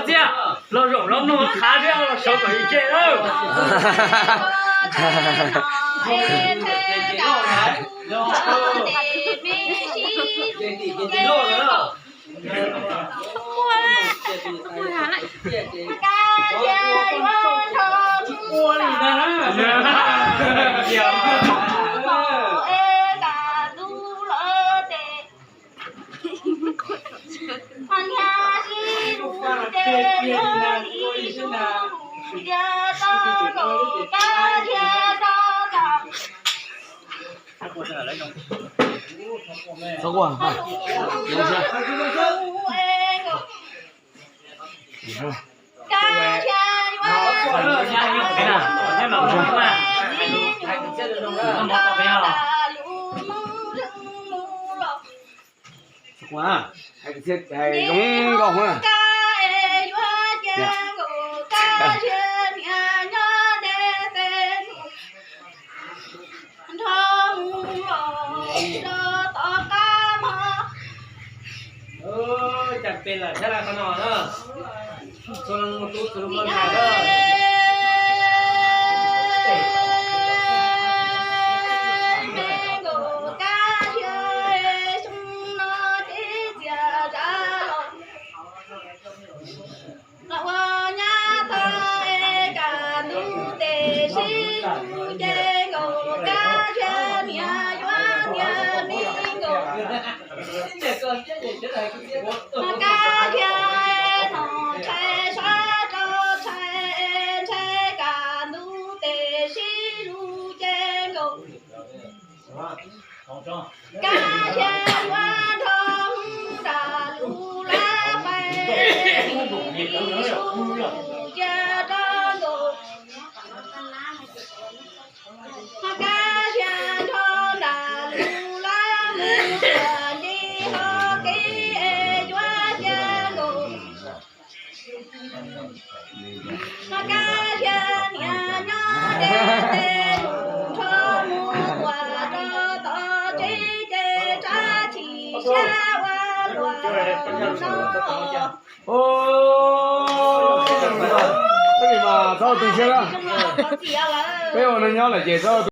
Txiaj, los zaum los mloog qhav thiab los sawv kom ib ce lawm. Hais tias zoo nkauj na. Cas pes lawm thiab lawm qhov no na. Txhua leej tub txhua leej ntxhais na. Ua nyab tag es kaj ntug tes sib hlub ces nkaus, kab ziag niam yuav niam me nkaus. Kab ziag es nom ntshai sab rau ntshai es ntshai, kaj ntug tes sib hlub ces nkaus. Kab ziag yuav nrog nram lub lab pais, ib sus cia rau nkaus. Kab ziag nrog nram lub lab mus tuaj nti hauv kev es yuav cia nkaus. Kab ziag niam nyob deb tes mus nrho mus tuaj rau tom tsev ces tsab chim xyab ua luam no. Peb mas txhob tu siab, peb ua neeg nyob lawm ces txhob